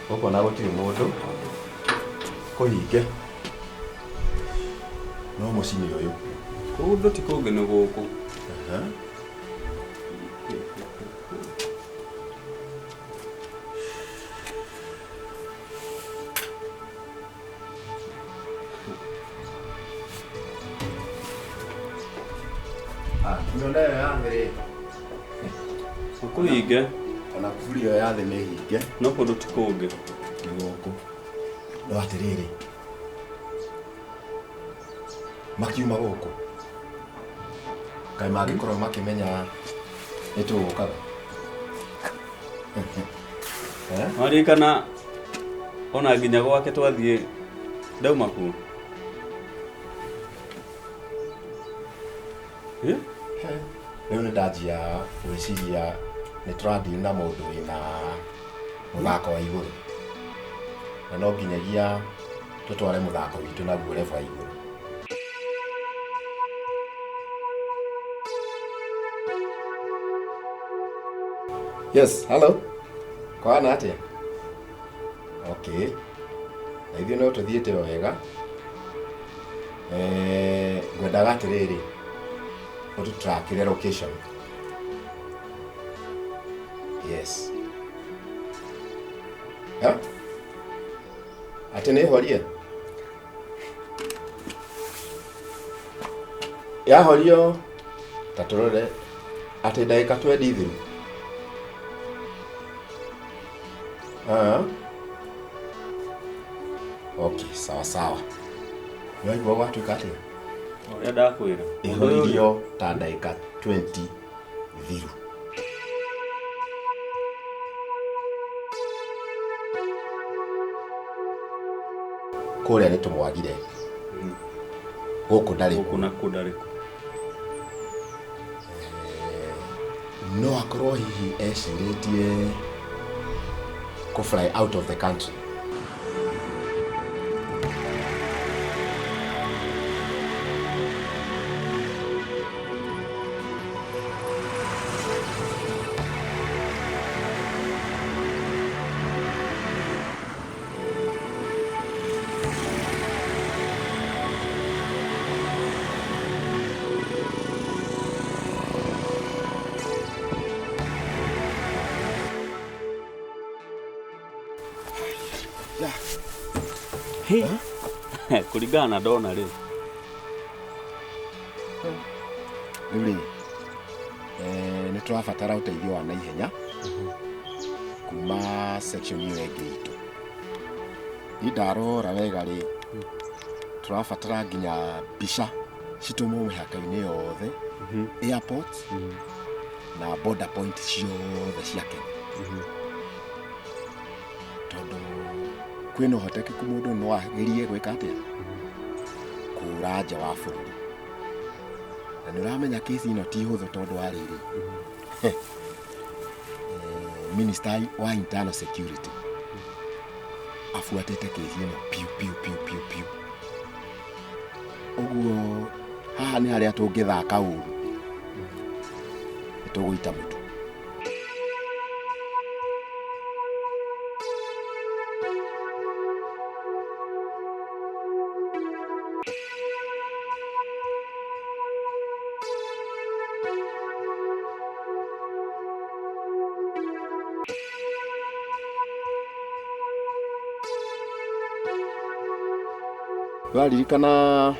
Gũkũ ona gũtirĩ mũndũ. Kũhinge. No mũciĩ nĩ ũyũ. Kũndũ ti kũngĩ nĩ gũkũ. Aha. Ah, nginya ĩyo ya thĩ rĩ. Kũhinge. Ona kuburi ĩyo ya thĩ nĩ hinge. No kũndũ ti kũngĩ. Nĩ gũkũ. No atĩrĩrĩ, makiuma gũkũ kaĩ mangĩkorwo makĩmenya nĩ tũgũkaga? Eh? Waririkana ona nginya gwake twathiĩ ndauma kuo. Eh? Rĩu nĩ ndanjia gwĩciria nĩ tũrathiĩ na mũndũ wĩna mũthako wa igũrũ, na no nginyagia tũtware mũthako witũ naguo level ya igũrũ. Yes, hello. Kwana atĩa? Okay. Na ithuĩ no tũthiĩte o wega. Eh, ngwendaga atĩrĩrĩ, ũtũtrakĩre location. Yes. Ha? Atĩ nĩ horie? Yahorio ta tũrore atĩ ndagĩka twendi thiru. Ah. Okay, sawa sawa. Nĩwaigua gwatuĩka atĩa? Ũrĩa ndakwĩra. Ĩhoririo ta ndagĩka 20 thiru. Kũrĩa nĩ tũmwagire. Gũkũ ndarĩ. Gũkũ nakuo ndarĩ kuo. No akorwo hihi ecirĩtie kũ fly out of the country. Kũringana na ndona rĩ. Rĩu rĩ, nĩ tũrabatara ũteithio wa naihenya kuma section ĩyo ĩngĩ itũ. Niĩ ndarora wega rĩ, tũrabatara nginya mbica citũmwo mĩhaka-inĩ yothe, airport na border point ciothe cia Kenya, tondũ kwĩna ũhotekeku mũndũ no agerie gwĩka atĩa, kũra nja wa bũrũri. Na nĩ ũramenya kesi ĩno ti hũthũ, tondũ wa rĩrĩ, minister wa internal security abuatĩte kesi ĩno piũ piũ piũ piũ piũ. Ũguo haha nĩ harĩa tũngĩthaka ũru nĩ tũgũita mũtu. Ũraririkana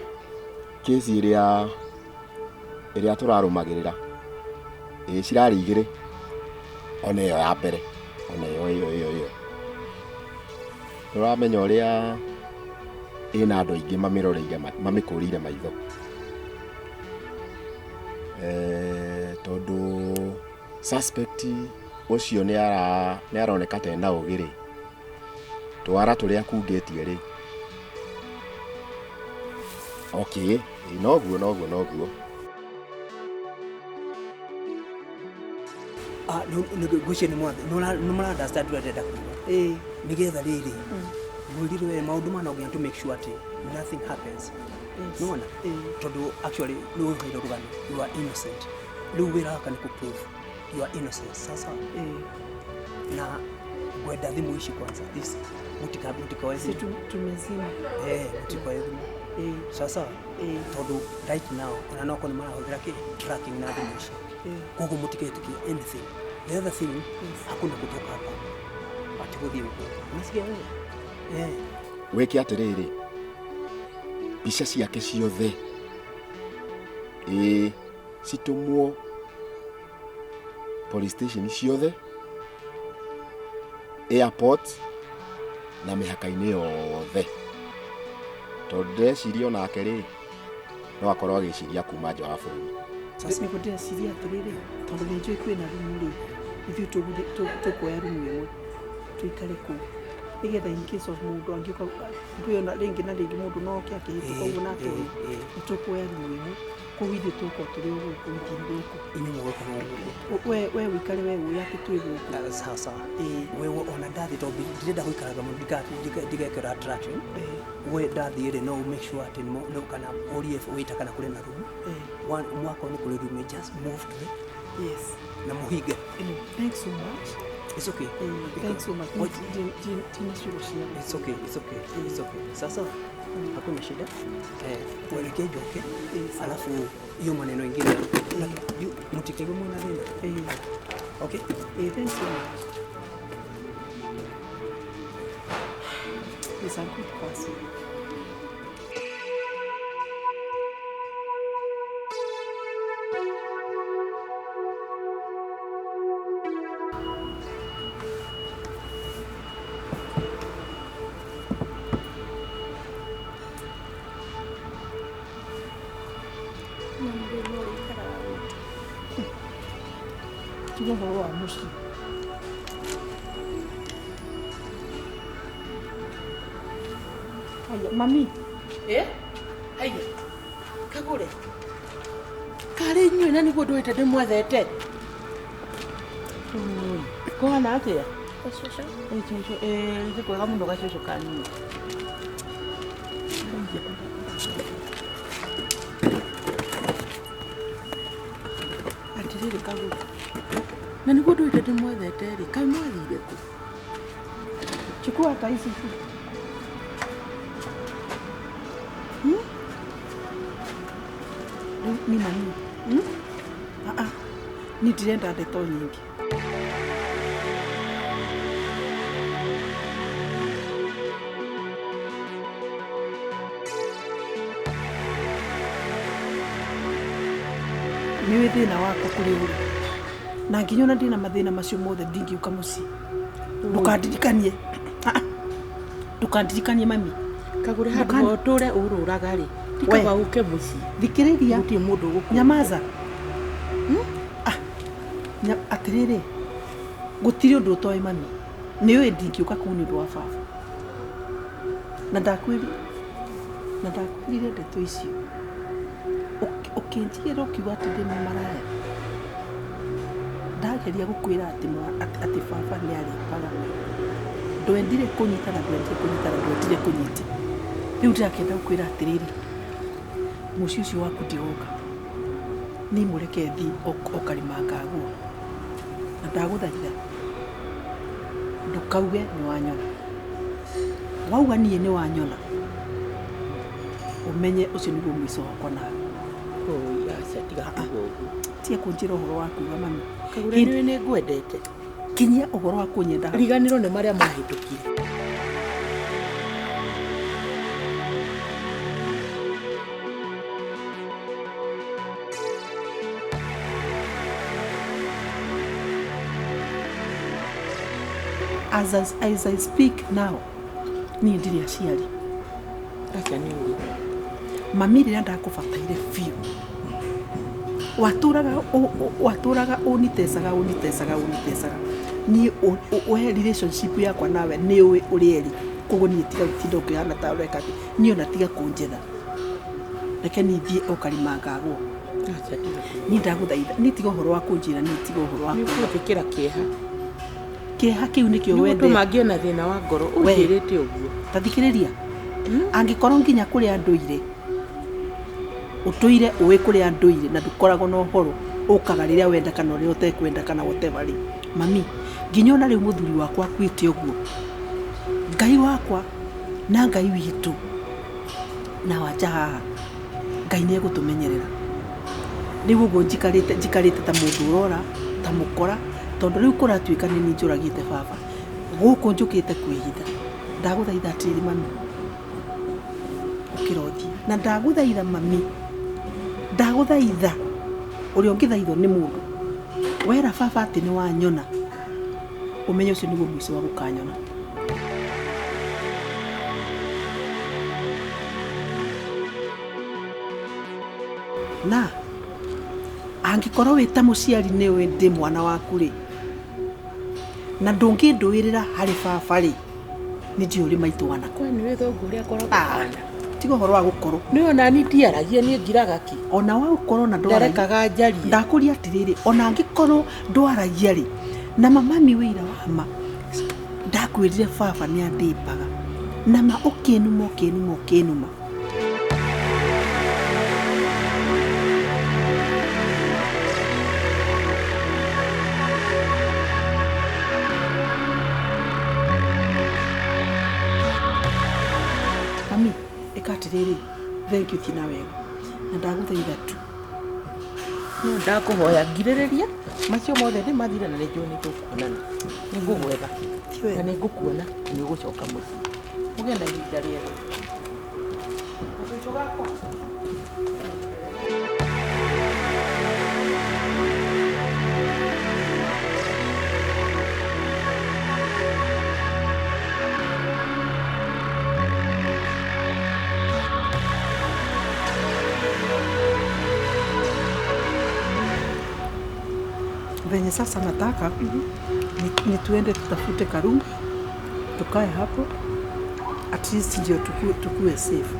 kesi ĩrĩa tũrarũmagĩrĩra? Ĩĩ, cirarĩ igĩrĩ, ona ĩyo ya mbere, ona ĩyo. Nĩũramenya ũrĩa ĩna andũ aingĩ mamĩroreire, mamĩkũrĩire maitho, tondũ suspect ũcio nĩ aroneka ta ena ũgĩ rĩ, twara tũrĩa akungĩtie rĩ. Okay, noguo noguo noguo. Ngwĩciria nĩ mũra understand ũrĩa ndĩrenda kuga. Nĩgetha rĩrĩ mwĩrire we maũndũ ma no nginya to make sure atĩ nothing happens. Nĩwona, tondũ actually nĩ ũheire rũgano you are innocent. Rĩu wĩra waka nĩ kũ prove you are innocent. Sasa na Ngwenda thimũ ici kwanza this mũtikoe Si thimũ. tumezima. Eh, mũtikoe thimũ. Eh, Sasa eh, tondũ right now ona no korwo nĩ marahũthĩra kĩ tracking na thimũ ici. Eh. Koguo mũtigetĩkie anything. The other thing, hakuna kutoka hapa ati gũthiĩ ũguo. Unasikia wewe? Eh. Wĩke atĩrĩrĩ, mbica ciake ciothe ĩĩ citũmwo police station ciothe, airport na mĩhaka-inĩ yothe, tondũ ndĩreciria onake rĩ no akorwo agĩciria kuma nja wa bũrũri. Sasa Nĩguo ndĩreciria atĩrĩrĩ, tondũ nĩ njũĩ kwĩna rumu rĩ, ithuĩ tũkuoya rumu ĩmwe tũikare kũu nĩgetha in case of mũndũ angĩũka, ndũĩ ona rĩngĩ na rĩngĩ mũndũ no oke akĩhĩtũka ũguo na atoĩ, nĩ tũkuoya rumu ĩmwe kũu, ithuĩ tũgũkorwo tũrĩ o gũkũ wiki-inĩ gũkũ. Inyuĩ mũgũkorwo gũkũ. We ũikare we ũĩ atĩ twĩ gũkũ. Sawa sawa. Ĩĩ. Wewe ona ndathi tondũ ndirenda gũikaraga mũno ndigekĩra attraction. Ĩĩ. We ndathiĩ rĩ no make sure atĩ no kana ũrie waiter kana kũrĩ na room. Ĩĩ. One mwakorwo nĩ kũrĩ room, just move to it Yes. na mũhinge. Anyway, thanks so much. It's okay. Thanks so much. What- Ndina ciugo cia It's okay, it's okay, it's okay. Sasa hakuna shida. Eh, uelekee njoke. Sawa. Alafu hiyo maneno ingine mtikaiwe mwana thĩna. Ĩĩ. Okay? Thanks so much. He's a good person. Mũndũ no ũikaraga gwitũ. Tiga ũhoro wa mũciĩ. Haya, mami. Eh? Haiya. Kagure. Karĩ inyuĩ na nĩguo ndũĩte ndĩmwethete. Kũhana atĩa? Ũcũcũ. Ĩ cũcũ, ĩ nĩ kwega mũno gacũcũ kanyu. Atĩrĩrĩ Kagure. Na nĩguo ndũĩte ndĩmwethete rĩ, kaĩ mwathire kũ? Chukua hata hizi tu. Rĩu ni mami. Hmm? Ah ah. Ni ndirenda ndeto nyingĩ. Nĩ wĩ thĩna wakwa kũrĩ ũrĩ na nginya ona ndĩna mathĩna macio mothe ndingĩũka mũciĩ. Ndũkandirikanie. Ah, ah. Ndũkandirikanie mami. Kagure handũ Ndũkan- ha ũtũre ũrũraga rĩ, ti We. kaba ũke mũciĩ. Thikĩrĩria. Gũtirĩ mũndũ ũgũkũria. Nyamaza. Ah, atĩrĩrĩ, gũtirĩ ũndũ ũtoĩ mami. Nĩ ũĩ ndingĩũka kũu nĩ ũndũ wa baba. Na ndakwĩrire ndeto icio. Ũkĩnjigĩra ũkiuga atĩ ndĩ maraya. Ndageria gũkwĩra atĩ atĩ baba nĩ arĩpaga. Ndwendire kũnyita na ndwendire kũnyita na ndwendire kũnyita. Rĩu ndĩrakĩenda gũkwĩra atĩrĩrĩ, mũciĩ ũcio waku ndigoka. Ni mũreke thiĩ ũkarĩma ngaguo. Na ndagũthaitha ndũkauge nĩ wanyona. Wauga niĩ nĩ wanyona, ũmenye ũcio nĩguo mũico wakwa nawe. Oi, aca tiga kuuga ũguo. Tiga kũnjĩra ũhoro wa kuuga mami. Kagure nĩũĩ nĩ ngwendete. Kinyia ũhoro wa kũnyenda. Riganĩrwo nĩ marĩa mahĩtũkire. As I speak now, niĩ ndirĩ aciari. Aca nĩ ũru. Mami rĩrĩa ndakũbataire biũ, watũraga ũnitecaga ũnitecaga ũnitecaga. Niĩ we relationship yakwa nawe nĩ ũĩ ũrĩa ĩrĩ. Koguo niĩ tiga gũtinda ũkĩhana ta ũreka atĩ niĩ ona tiga kũnjetha. Reke niĩ thiĩ o karima ngagwo. Aca tiga kuuga. Niĩ ndagũthaitha, niĩ tiga ũhoro wa kũnjĩra, niĩ tiga ũhoro wa Nĩ kuuga. ũkũnjĩkĩra kĩeha. Kĩeha kĩu nĩkĩo Nĩ wendete. gũtũma ngĩe na thĩna wa ngoro We. ũnjĩrĩte ũguo. Ta thikĩrĩria. Angĩkorwo nginya kũrĩa ndũire, ũtũire ũĩ kũrĩa ndũire na ndũkoragwo na ũhoro, ũkaga rĩrĩa wenda kana ũrĩa ũtekwenda kana whatever rĩ, Mami, nginya ona rĩu mũthuri wakwa akuĩte ũguo, Ngai wakwa na Ngai witũ na wanja haha, Ngai nĩ egũtũmenyerera. Rĩu ũguo njikarĩte njikarĩte ta mũndũ ũrora, ta mũkora, tondũ rĩu kũratuĩka nĩ niĩ njũragĩte baba. Gũkũ njũkĩte kwĩhitha. Ndagũthaitha atĩrĩrĩ mami, ũkĩra ũthiĩ. Na ndagũthaitha mami, ndagũthaitha ũrĩa ũngĩthaithwo nĩ mũndũ, wera baba atĩ nĩ wanyona, ũmenye ũcio nĩguo mũico wa gũkanyona. Na angĩkorwo wĩ ta mũciari nĩ ũĩ ndĩ mwana waku rĩ, na ndũngĩndũĩrĩra harĩ baba rĩ, nĩ ndiũĩ ũrĩ maitũ wa nakũ. We nĩũĩ thoguo ũrĩa akoragwo Ah, ahana. tiga ũhoro wa gũkorwo. Nĩ ona niĩ ndiaragia, niĩ ngiraga ki. Ona wa gũkorwo na ndwaragia. Ndarekaga njarie. Ndakũria atĩrĩrĩ, ona angĩkorwo ndwaragia rĩ, na mamami wĩira wa ma, ndakwĩrire baba nĩ andĩpaga. Na ma ũkĩnuma ũkĩnuma ũkĩnuma. Mami, ĩka atĩrĩrĩ, thank you tina wega. Na ndagũthaitha tu. No ndakũhoya ngirĩrĩria macio mothe nĩ mathira na nĩ njũĩ nĩ tũkuonana. Nĩ ngũgwetha na nĩ ngũkuona na nĩ ũgũcoka mũciĩ. Ũgĩe na ihinda rĩega. Gacũcũ gakwa. Venye sasa nataka ni tuende tutafute karumu tukae hapo at least ndio tukue safe.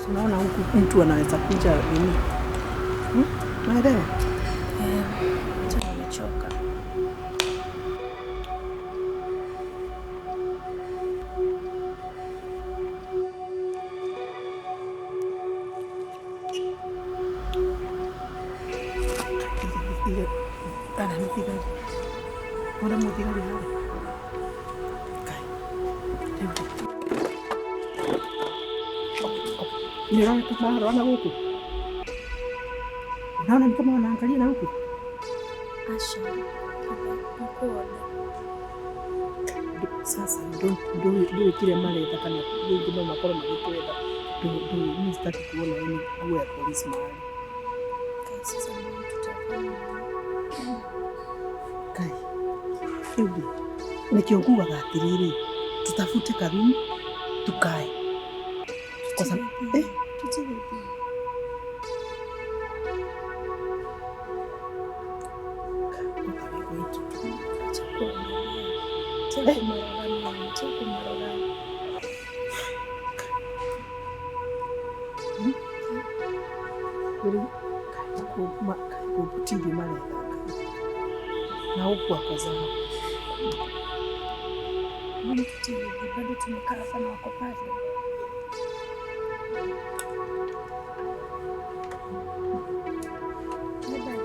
Unaona huku mtu anaweza kuja nini? Unaelewa? Nimechoka. Ile ana nĩ thigari. Ona mũthigari harĩa. Kai. Rĩu rĩ. Nĩ ũrona ta mararora na gũkũ? Unaona ni kama wanaangalia na huku? Asha, nikuona. Sasa ndũĩ kĩrĩa maretha kana rĩngĩ no makorwo magĩtwetha. Mimi sitaki kuona any nguo ya polisi mahali. Kai, sasa mimi tutafanya nini? Kai, rĩu rĩ, nĩkĩo ngugaga atĩrĩrĩ, tutafute karumu tukae. Kwa sababu Tutege what are we going to do? Acha kuangalia. Acha kumoroga mimi, acha kumoroga. Rĩu gũtirĩ maretha na gũkũ akozaga. Mbona tutege bado tumekaa hapa na wako pale. Bye.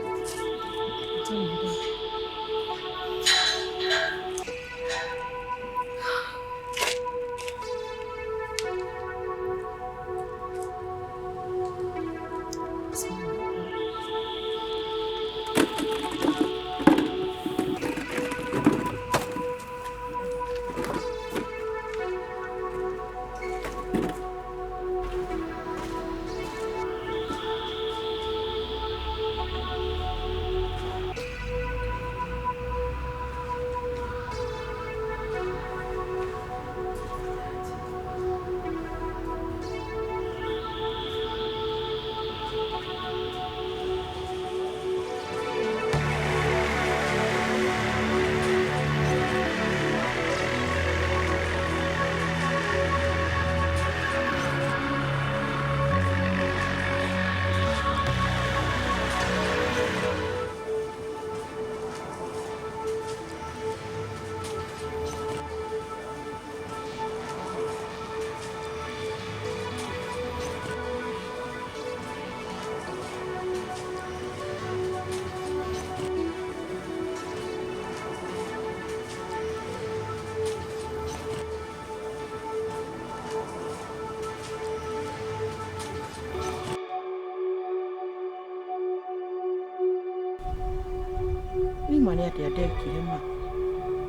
Ma nĩ atĩa ndekire ma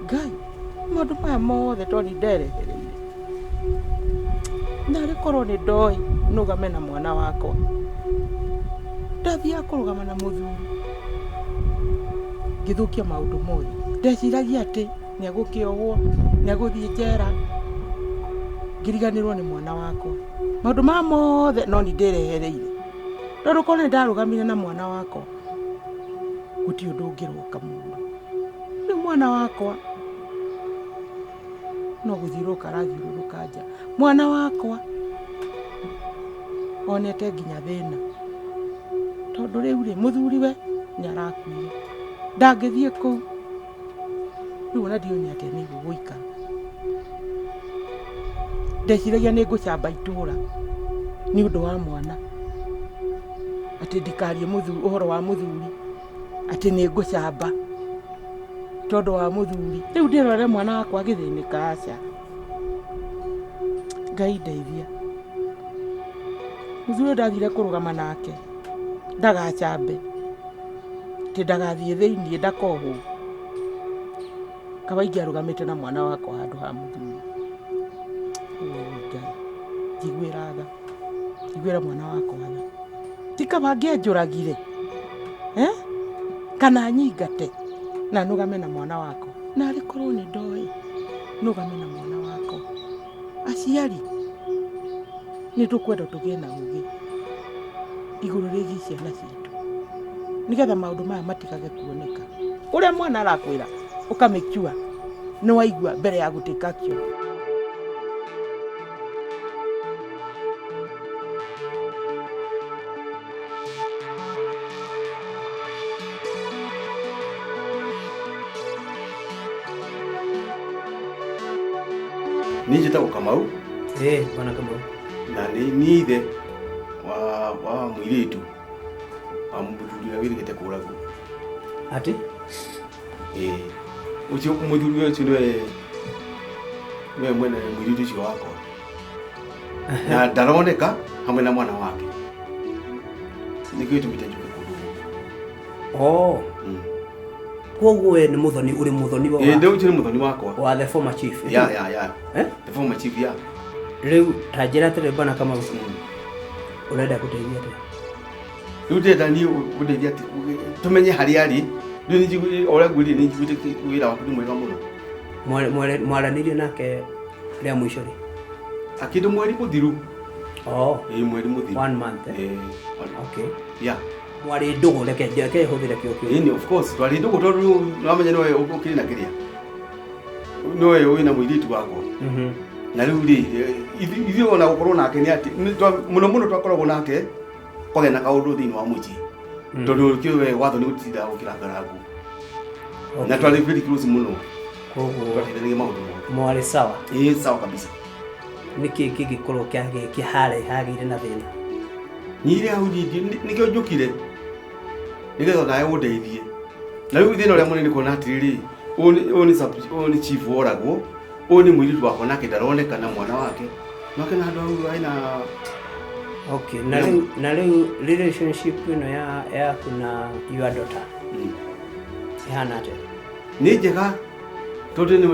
Ngai, maũndũ maya mothe to ni nderehereire. Narĩ korwo nĩ ndoĩ nũgame na mwana wakwa, ndathiaga kũrũgama na mũthuri ngĩthũkia maũndũ mothe. Ndeciragia atĩ nĩ egũkĩohwo, nĩ egũthiĩ njera, ngĩriganĩrwo nĩ mwana wakwa. Maũndũ maya mothe no ni ndĩrehereire, tondũ korwo nĩ ndarũgamire na mwana wakwa gũtirĩ ũndũ ũngĩroka mũru. Rĩu mwana wakwa no gũthiũrũrũka arathiũrũrũka nja. Mwana wakwa onete nginya thĩna, tondũ rĩu rĩ mũthuriwe nĩ arakuire, ndangĩthiĩ kũu. Rĩu ona ndiũĩ nĩ atĩa niĩ gũgũikara. Ndeciragia nĩ ngũcamba itũra nĩ ũndũ wa mwana, atĩ ndikarie ũhoro wa mũthuri, atĩ nĩ ngũcamba tondũ wa mũthuri. Rĩu ndĩrore mwana wakwa agĩthĩnĩka, aca. Ngai ndeithia. Mũthuri ũyũ ndathire kũrũgama nake ndagacambe, atĩ ndagathiĩ thĩiniĩ ndakohwo. Kaba ingĩarũgamĩte na mwana wakwa handũ ha mũthuri. Ũĩ Ngai, njiguĩra tha, njiguĩra mwana wakwa tha. Ti kaba angĩanjũragire eh? Kana anyingate na nũgame na mwana wakwa. Narĩ korwo nĩ ndoĩ nũgame na mwana wakwa. Aciari nĩ tũkwenda tũgĩe na ũgĩ igũrũ rĩgiĩ ciana citũ, nĩgetha maũndũ maya matigage kuoneka. Ũrĩa mwana arakwĩra ũkamĩkiua nĩ waigua mbere ya gũ take action. Niĩ njĩtagwo Kamau. Bwana Kamau. Na nĩ niĩ ithe wa mũirĩtu wa mũthuri ũrĩa wĩrĩgĩte kũragwo. Atĩ? Ĩĩ. Ũcio mũthuri ũcio nĩwe mwene mũirĩtu ũcio wakwa. Na ndaroneka hamwe na mwana wake. Nĩkĩo gĩtũmĩte njũke kũndũ gũkũ. Oh. Koguo we nĩ mũthoni, ũrĩ mũthoni wa Ĩĩ, ũcio nĩ mũthoni wakwa. Wa the former chief. Ya. Eh? The former chief, ya. Rĩu ta njĩra atĩrĩ bwana Kamau. Ũrenda gũteithia atĩa? Rĩu ndĩrenda niĩ ũndeithie atĩ tũmenye harĩa arĩ. Rĩu nĩ njiguĩte, o ũrĩa ngwĩrire nĩ njiguĩte wĩra waku nĩ mwega mũno. Mwaranĩirie nake rĩa mũico rĩ? Akĩndũ mweri mũthiru. Oh. Ĩĩ, mweri mũthiru. 1 month, eh? Ĩĩ. Okay. Yeah. Mwarĩ ndũgũ, reke hũthĩre kĩo kĩu. Ĩĩ, of course, twarĩ ndũgũ tondũ nĩwamenya nĩwe ũkĩrĩ na kĩrĩa. Nĩwe wĩna mũirĩtu wakwa. Na rĩu rĩ, ithuĩ ona gũkorwo nake nĩ atĩ, mũno mũno twakoragwo nake kwagĩa na kaũndũ thĩinĩ wa mũciĩ. Tondũ kĩo we watho nĩ gũtinda gũkĩrangara nguo. Na twarĩ very close mũno. Koguo twateithanagia maũndũ mothe. Mwarĩ sawa? Ĩĩ, sawa kabisa. Nĩkĩ kĩngĩkorwo kĩharĩ hagĩire na thĩna? Niĩ hau nĩkĩo njũkire nĩgetha nawe ũndeithie. Na rĩu thĩna ũrĩa mũnene kuona atĩrĩrĩ, ũyũ nĩ chief woragwo, ũyũ nĩ mũirĩtu wakwa nake ndaroneka na mwana wake. Nake na handũ hau hena Okay, na rĩu relationship ĩno yaku na your daughter ĩhana atĩa? Nĩ njega tondũ nĩ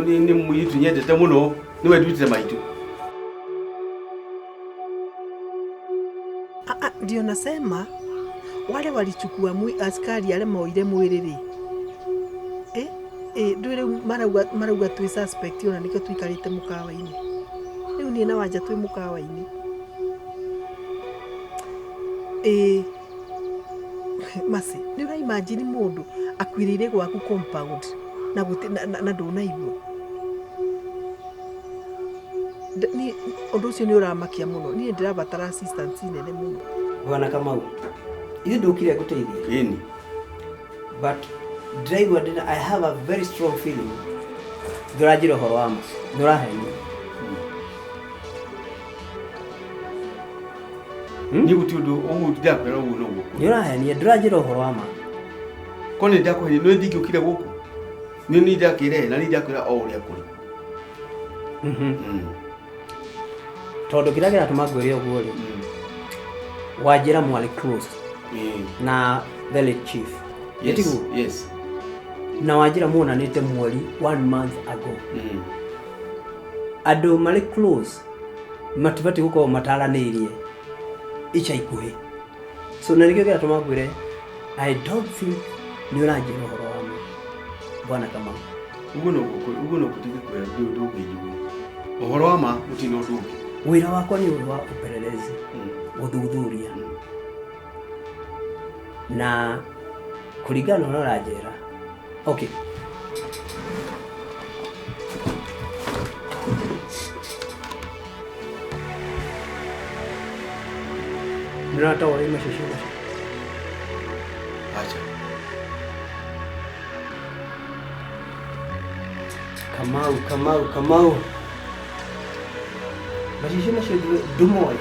mũirĩtu nyendete mũno, nĩwe nduĩte maitũ. Ndio nasema wale walichukua askari ale moire mwĩrĩ rĩ, ndũĩ rĩu marauga twĩ suspect, ona nĩkĩo tũikarĩte mũkawa-inĩ. Rĩu niĩ na Wanja twĩ mũkawa-inĩ. Mercy, nĩ ũra imagine mũndũ akuĩrĩire gwaku compound na na ndũnaigua? Niĩ ũndũ ũcio nĩ ũramakia mũno. Niĩ ndĩrabatara assistance nene mũno. Bwana Kamau, ithuĩ ndũkire ngũteithie. Ĩni. But ndĩraigua ndĩna, I have a very strong feeling. Ndũranjĩra ũhoro wa ma, ndũrahenia. Niĩ gũtirĩ ũndũ ũguo ndĩrakwĩra ũguo noguo. Nĩ ũrahenia, ndũranjĩra ũhoro wa ma. Ko nĩ ndakũhenia, nĩ ndingĩũkire gũkũ. Nĩ niĩ ndakĩrehe na nĩ ndakwĩra o ũrĩa kũrĩ. Tondũ kĩrĩa kĩratũma ngwĩre ũguo rĩ, wanjĩra mwarĩ close na the late chief. Yes, Nĩtiguo? yes. Na wanjĩra muonanĩte mweri one month ago. Andũ marĩ close matibatiĩ gũkorwo mataranĩirie ica ikuhĩ. So na nĩkĩo kĩratũma ngwĩre I don't think nĩ ũranjĩra ũhoro wa ma bwana Kamau. Ũguo noguo ũguo noguo ndingĩkwĩra ndĩ ũndũ ũngĩ njiguo. Ũhoro wa ma gũtirĩ na ũndũ ũngĩ. Wĩra wakwa nĩ ũyũ wa upelelezi, gũthuthuria na kũringana na ũrĩa ũranjĩra. Okay. Nĩũrataũra macicio macio? Acha. Kamau, Kamau, Kamau. Macicio macio ndũmoĩ.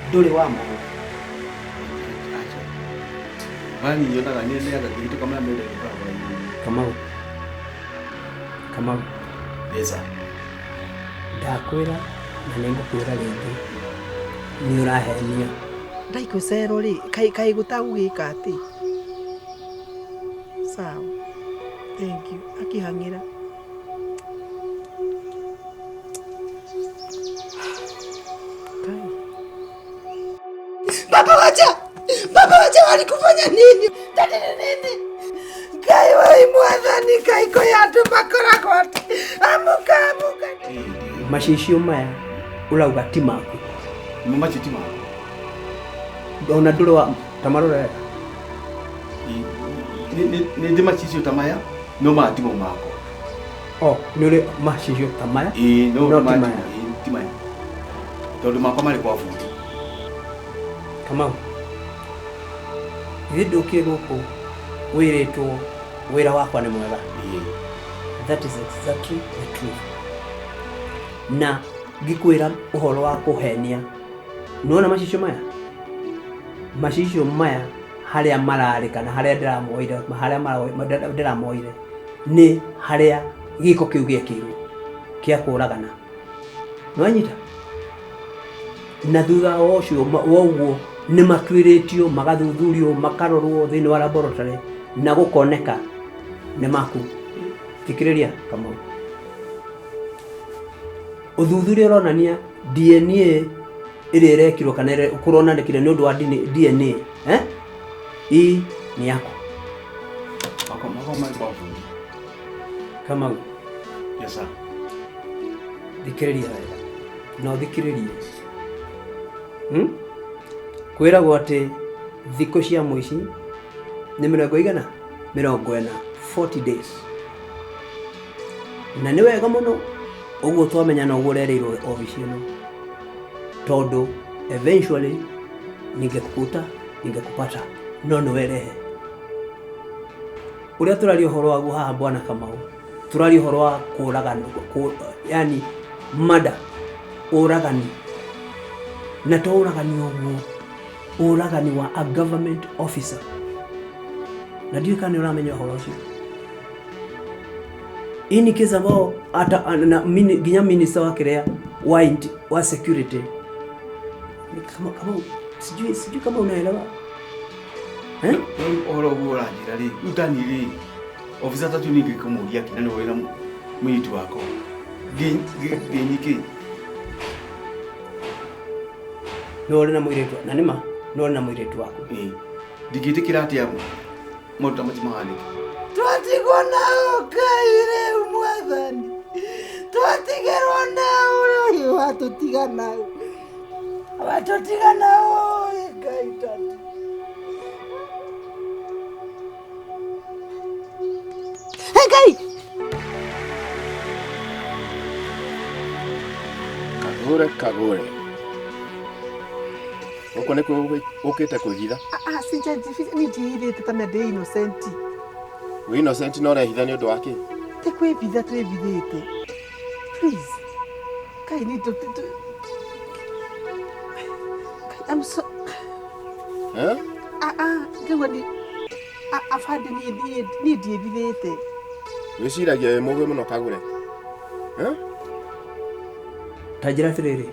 Ndũrĩ wa moĩ. Acha. Bani nyonaga nĩ nĩ agakĩhĩtũka marĩa mendagio barabara-inĩ. Kamau. Kamau. Yes sir. Ndakwĩra na nĩ ngũkwĩra rĩngĩ. Nĩ ũrahenia. Ndaikũcero rĩ, kaĩ kaĩ gũtagũgĩka atĩ. Sawa. Thank you. Akĩhang'ĩra. Kai. Baba wacha! Baba wacha walikufanya nini? Tani ni nini? Ngai wai mwathani Ngai kwĩ andũ makoragwo atĩ amuka amuka. Macicio maya ũrauga ti maku. Macio ti maku. Ona ndũrĩ wa ta marora wega. Nĩ ndĩ macicio ta maya no maya timo makwa. Oh, nĩ ũrĩ macicio ta maya? Ĩĩ, no No ti maya maya. Ti maya. Tondũ makwa marĩ kwa bundi. Kamau. Ithuĩ ndũkire gũkũ wĩrĩtwo wĩra wakwa nĩ mwega. That is exactly the truth. Na ngĩkwĩra ũhoro wa kũhenia. Nĩwona macicio maya? Macicio maya harĩa mararĩ kana harĩa ndĩramoire, harĩa ndĩramoire nĩ harĩa gĩko kĩu gĩekĩirwo kĩa kũragana. Nĩwanyita? Na thutha wa ũcio wa ũguo nĩ matuĩrĩtio magathuthurio makarorwo thĩinĩ wa laboratory na gũkoneka nĩ maku. Thikĩrĩria Kamau. Ũthuthuria ũronania DNA ĩrĩa ĩrekirwo kana ĩrĩa kũronanĩkire nĩ ũndũ wa DNA, eh? Hii ni yako. Makwa makwa marĩ kwa bundi. Kamau. Yes sir. Thikĩrĩria wega. Na ũthikĩrĩrie. Kwĩragwo atĩ thikũ cia mũici nĩ mĩrongo igana 40, 40 days. Na nĩ wega mũno ũguo twamenya na ũguo ũrereirwo obici ĩno, tondũ eventually ningekukuta ningekupata, no nĩ werehe. Ũrĩa tũraria ũhoro waguo haha bwana Kamau, tũraria ũhoro wa kũragana, yani murder, ũragani. Na to ũragani ũguo, ũragani wa a government officer. Na ndiũĩ kana nĩ ũramenya ũhoro ũcio. Hii ni kesi ambao hata na nginya minister wa kĩrĩa wa wa security. Ni kama, kama sijui, sijui kama unaelewa. Eh? Rĩu ũhoro ũguo ũranjĩra rĩ, rĩu tani rĩ, officer tatu ningĩ kũmũria kĩ na nĩwe wĩna mũirĩtu wakwa. Ngĩnyikĩ. Nĩwe ũrĩ na mũirĩtu, na nĩma, nĩwe ũrĩ na mũirĩtu waku. Ĩĩ. Ndingĩtĩkĩra atĩa maũndũ ta macio mahanĩke. Twatigwo nao Ngai rĩu mwathani. Twatigĩrwo nao rĩu watũtiga nao. Watũtiga nao Ngai tatu. Hey, Ngai! Kagũre, kagũre. Gũkũ nĩkuo ũkĩte kwĩhitha? Ah, ah, sinjajifitha, niĩ ndiĩhithĩte ta na ndĩ innocent. Wĩ innocent no ũrehitha nĩ ũndũ wa kĩ? Ti kwĩhitha twĩhithĩte. Please. Kai ni tu tu. Kai, I'm so Eh? Ah, ah, ngĩgua ni afande niĩ niĩ niĩ ndiĩhithĩte. Wĩciragia wĩ mũgĩ mũno Kagũre. Eh? Ta njĩra atĩrĩrĩ.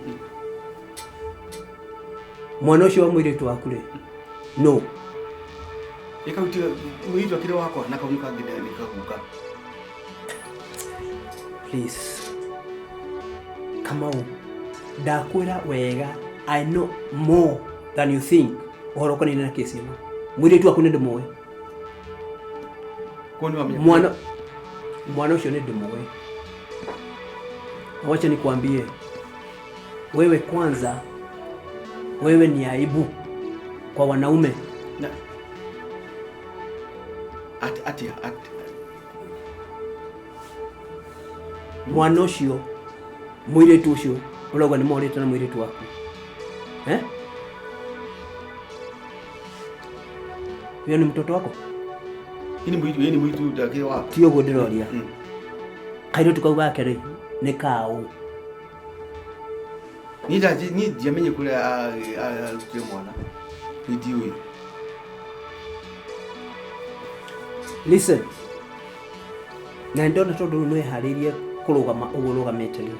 Mwana ũcio wa mũirĩtu waku rĩ, no. Ĩkarutia mũirĩtu akĩrĩ wakwa na kau nĩ kangĩ nĩ kaguka. Please. Kamau, ndakwĩra wega, I know more than you think ũhoro ũkonainie na kesi ĩno. Mũirĩtu waku nĩ ndĩmũĩ. Kũu nĩ wamenya. Mwana ũcio nĩ ndĩmũĩ. Wacha nikwambie, wewe kwanza, wewe ni aibu kwa wanaume. Na ati ati ati Mwana ũcio, mũirĩtu ũcio ũrauga nĩ morĩte na mũirĩtu waku, eh? Huyo ni mtoto wako? Ini mũirĩtu, ini mũirĩtu ndakĩrĩ wakwa. Ti ũguo ndĩroria. Kairĩtu kau gake rĩ nĩ kaũ? Niĩ niĩ ndiamenye kũrĩa arutire mwana. Niĩ ndiũĩ. Listen, na ndona tondũ rĩu nĩweharĩirie kũrũgama ũguo ũrũgamĩte rĩ,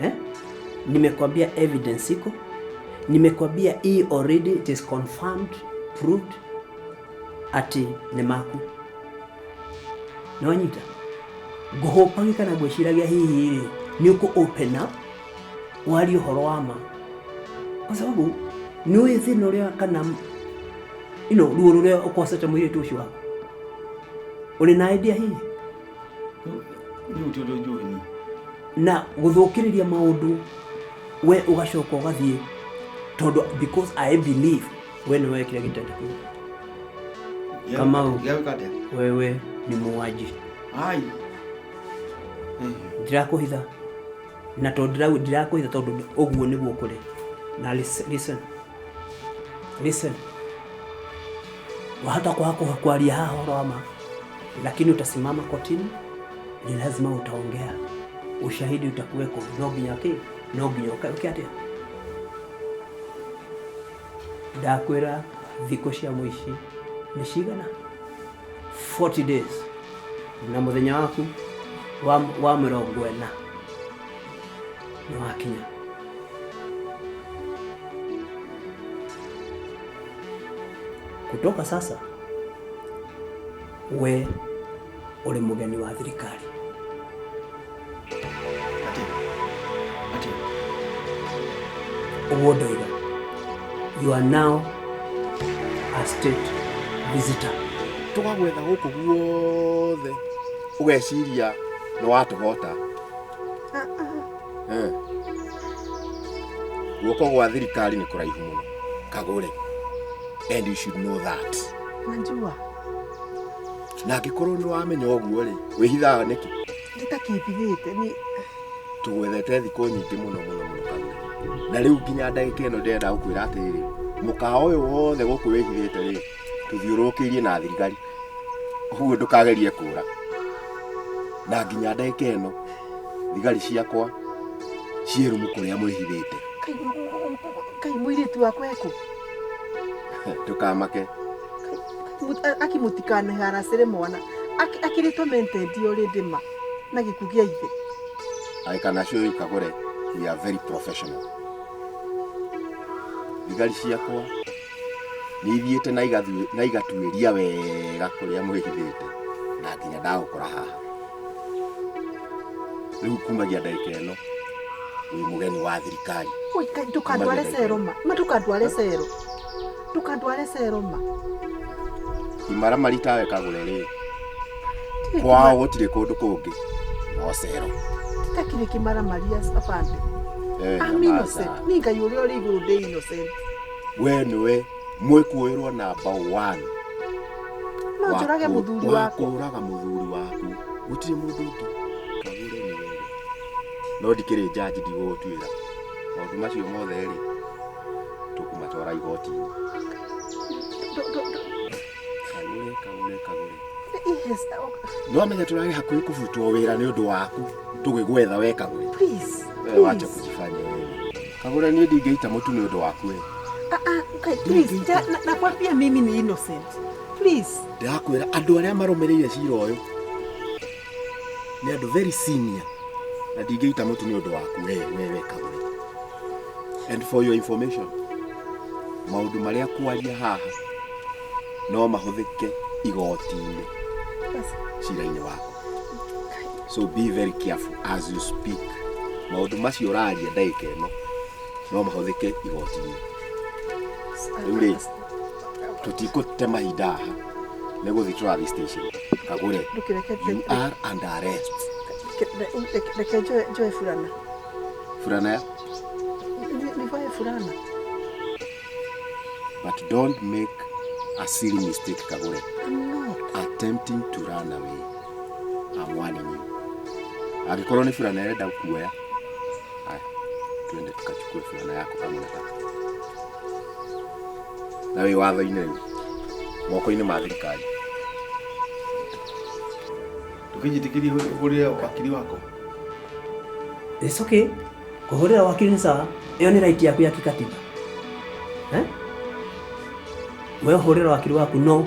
eh? Nimekwambia evidence iko, nimekwambia hii already it is confirmed, proved atĩ nĩ maku. Nĩwanyita? Ngũhũpagi kana ngwĩciragia hihi rĩ nĩ ũkũ open up warie ũhoro wa ma, kwa sababu nĩ ũĩ thĩna ũrĩa kana ruo rũrĩa ũkosete mũirĩtu ũcio waku. Ũrĩ na idea hihi? Niĩ gũtirĩ ũndũ njũĩ niĩ. Na gũthũkĩrĩria maũndũ we ũgacoka ũgathiĩ tondũ because I believe we nĩwe wekire gĩtendo kĩu. Kamau, Gĩa gwĩka atĩa? wewe ni muuaji. Ai. Ndirakũhitha na tondũ ndirakũhitha tondũ ũguo nĩguo kũrĩ. Na listen, listen, wahota kwaga kwaria haha ũhoro wa ma, lakini utasimama kotini, ni lazima utaongea, ushahidi utakuweko. No nginya kĩ, no nginya ũke atĩa? Ndakwĩra thikũ cia mũici nĩ cigana? 40 days, na mũthenya waku wa 40 nĩ wakinya. Kutoka sasa we ũrĩ mũgeni wa thirikari. Ati. Ati. Ũguo ndoiga, you are now a state visitor. Tũgagwetha gũkũ guothe ũgeciria nĩ watũhota. Eh. Guoko gwa thirikari nĩ kũraihu mũno, Kagũre, and you should know that. Najua. Na angĩkorwo nĩ wamenya ũguo rĩ, wĩhithaga nĩkĩ? Nditakĩhithĩte ni. Tũgwethete thikũ nyingĩ mũno mũno mũno, Kagũre, na rĩu nginya ndagĩka ĩno ndĩrenda gũkwĩra atĩrĩrĩ, mũkawa ũyũ wothe gũkũ wĩhithĩte rĩ, tũthiũrũrũkĩirie na thirikari, ũguo ndũkagerie kũra. Na nginya ndagĩka ĩno thigari ciakwa ciĩ rumu kũrĩa mwĩhithĩte. Kai mũirĩtu wakwa ekũ? Ndũkamake. Aki mũtikanaharacĩre mwana. Akĩrĩ tormented already ma na gĩkuũ gĩa ithe. I can assure you, Kagore, we are very professional. Thigari ciakwa nĩ ithiĩte na igatuĩria wega kũrĩa mwĩhithĩte na nginya ndagũkora haha. Rĩu kumagia ndagĩka ĩno wĩ mũgeni wa thirikari. Oi, kai ndũkandware cero ma. Ma ndũkandware cero. Ndũkandware cero ma. Imaramari tawe Kagũre rĩ, kwao gũtirĩ kũndũ kũngĩ no cero. Titakĩrĩ kĩmaramari afande. Eh, I'm nyamaza. innocent. Ni Ngai ũrĩa ũrĩ igũrũ ndĩ innocent. We nĩwe mwĩkũĩrwo namba 1. No njũrage mũthuri wakwa. Kũraga mũthuri waku. Gũtirĩ mũndũ ũngĩ. Kagũre nĩ wewe. No ndikĩrĩ jaji, ndigũgũtuĩra. Maũndũ macio mothe rĩ, tũkũmatwara igoti-inĩ. Kagũre, Kagũre, Kagũre. Yes, oh, Nĩ wamenya tũrarĩ hakuhĩ kũbutwo wĩra nĩ ũndũ waku tũgĩgwetha we Kagũre. Please. Wewe wacha kujifanya wewe. Kagũre, niĩ ndingĩita mũtu nĩ ũndũ waku we. Ah, ah, okay, please. Nakwambia mimi ni innocent. Please. Ndĩrakwĩra andũ arĩa marũmĩrĩire cira ũyũ nĩ andũ very senior na ndingĩita mũtu nĩ ũndũ waku we, we Kagũre. And for your information, maũndũ marĩa kwaria haha no mahũthĩke Igoti-inĩ cira-inĩ waku. So be very careful as you speak. Maũndũ macio ũraria ndagĩka ĩno no mahũthĩke igoti-inĩ. Rĩu rĩ, tũtikũte mahinda haha, nĩ gũthiĩ tũrathiĩ station. Kagũre, you are under arrest. Reke njoe burana. Burana ya? Nivae burana. But don't make a silly mistake, Kagure. I'm not. Attempting to run away. I'm warning you. Angĩkorwo nĩ burana ĩrenda kuoya, haya, twende tukachukue burana yako kama unataka. Na wĩ watho-inĩ rĩu, moko-inĩ ma thirikari. Ndũkĩnjĩtĩkĩrie hũrĩre wakiri wakwa. It's okay. Kũhũrĩra wakiri nĩ sawa. Ĩyo nĩ right yaku ya kikatiba. Eh? Wewe hũrĩra wakiri waku no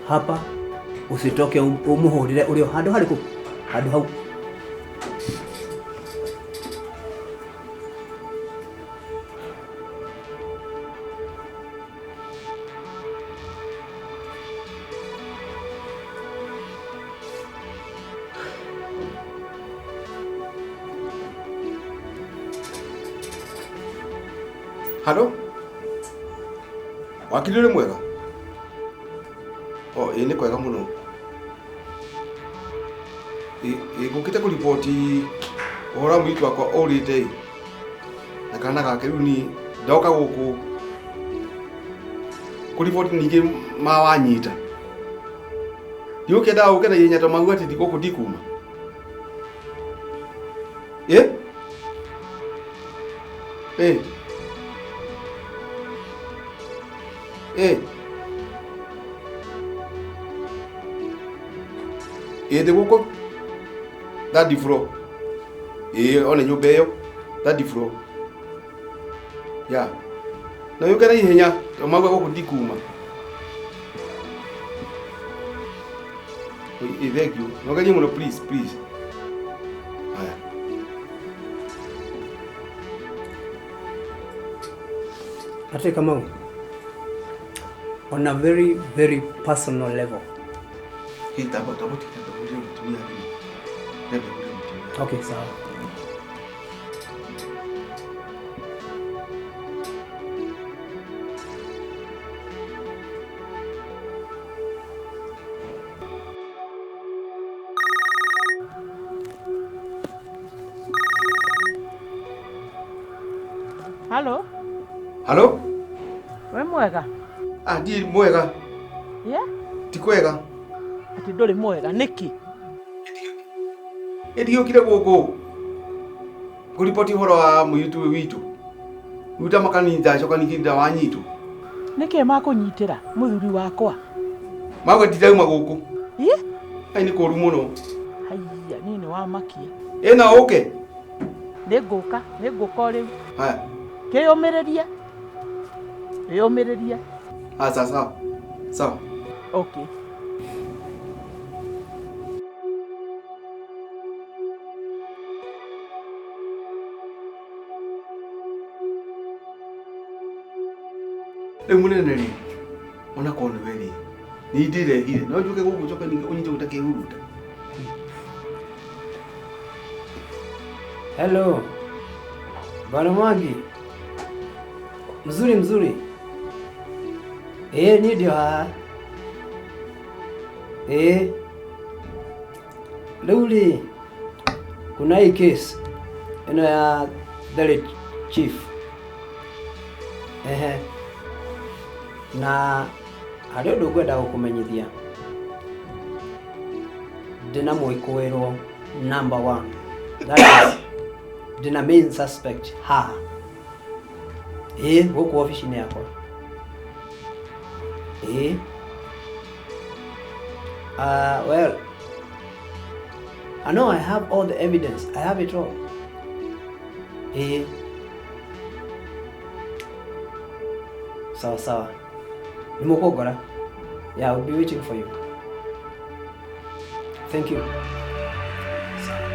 hapa usitoke umuhũrĩre ũrĩ o handũ harĩkũ? Handũ hau. Halo? Wakiri ũrĩ mwega? O, ĩĩ nĩ kwega mũno. Ĩ ngũkĩte kũriboti ũhoro wa mũirĩtu wakwa ũrĩte ĩ na kana gake rĩu niĩ ndoka gũkũ kũriboti ningĩ mawanyita. Ndiũkĩendaga ũke na ihenya to mauga atĩ gũkũ ndikuma. Ĩ? Ĩ? Ĩ? Ĩ ndĩ gũkũ third floor. Ĩ one nyũmba ĩyo third floor. Ya. Na yũke na ihenya to mauga gũkũ ndikuma. Ĩ thank you. Nogerie mũno please please. Haya. Ate Kamau, on a very, very personal level. Okay, sawa. Halo? Halo? We mwega? Ah, ndi mwega. Yeah? Ti kwega. Ati ndũrĩ mwega nĩkĩ? Ĩndigĩũkire gũkũ kũriboti ũhoro wa mũirĩtu ũyũ witũ. Ruta makanitha coka ningĩ ndawanyitwo. Nĩkĩ makũnyitĩra mũthuri wakwa? Mauga ndirauma gũkũ. Ĩ? Ai nĩ kũũru mũno. Haiya, niĩ nĩ wamakia. Ĩ no ũke? Nĩngũka, nĩngũka o rĩu. Haya. Kĩyũmĩrĩrie. Wĩyũmĩrĩrie. Ah, sawa sawa. Sawa. Okay. Rĩu mũnene rĩ, ona korwo nĩwe rĩ, nĩ ndĩrehire no njuke gũkũ njoke ningĩ ũnyite ũta kĩhuruta. Hello. Bwana Mwangi. Mzuri mzuri. Niĩ ndio haha. Rĩu rĩ, kuna hii case ĩno ya the late chief. Ehe. Na harĩ ũndũ ngwenda gũkũmenyithia. Ndĩna mwĩkũĩrwo number 1. That is ndĩna main suspect haha. Gũkũ obici-inĩ yakwa. Well, I know I have all the evidence. I have it all. Sawa sawa. Nimukogora. Yeah, I'll be waiting for you. Thank you. Sawa.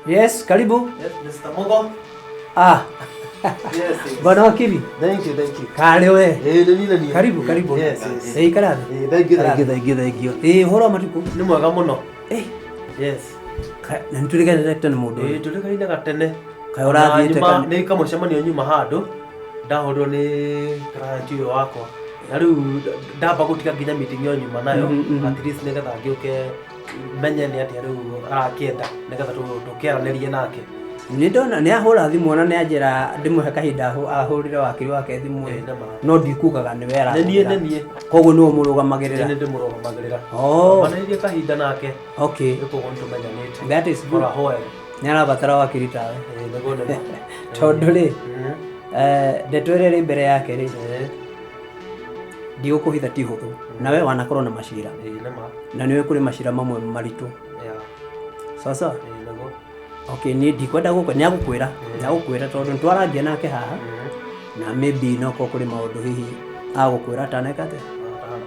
Yes, karibu. Yes, Mr. Mugo. Ah, Yes, yes. bwana wakili. Thank you, thank you. Karĩ we. Eh, nĩ niĩ na niĩ. Karibu, karibu. Yes, yes. Eh, ikara thĩ. Eh, thank you, thank you, thank you, thank you. Eh, ũhoro wa matukũ? Nĩ mwega mũno. Eh. Yes. Na nĩ tũrĩganĩte tene mũndũ Eh, ũyũ. tũrĩgaine gatene. Kaĩ ũrathiĩte Na nyuma- kana- Nĩ kamũcemanio nyuma handũ ndahũrwo nĩ client ũyũ wakwa. Na rĩu ndamba gũtiga nginya meeting ĩyo nyuma nayo at least nĩgetha ngĩũke menye nĩ atĩa rĩu arakĩenda nĩgetha tũkĩaranĩrie nake. Nĩ ndona nĩ ahũra thimũ ona nĩ anjĩra ndĩmũhe kahinda ahũrĩre wakiri wake thimũ Eh, nĩ ma. no ndikugaga nĩwe Nĩ niĩ, nĩ niĩ. Koguo nĩwe ũmũrũgamagĩrĩra. Nĩ ndĩmũrũgamagĩrĩra. Oh. Manĩrĩrie kahinda nake. Okay. Nĩ koguo nĩtũmenyanĩte. That is good. For a while. Nĩ arabatara wakiri tawe. Eh, nĩguo nĩ ma. Tondũ rĩ, ndeto ĩrĩa ĩrĩ mbere yake rĩ, ndigũkũhitha ti hũthũ. Nawe wanakorwo na macira. Eh, nĩ ma. Na nĩwe kũrĩ macira mamwe maritũ. Yeah. Sawa sawa? Eh, nĩguo. Okay, niĩ ndikwenda gũkũ nĩ agũkwĩra nĩ agũkwĩra tondũ nĩ twarangia nake haha na maybe no korwo kũrĩ maũndũ hihi agũkwĩra ataneka atĩa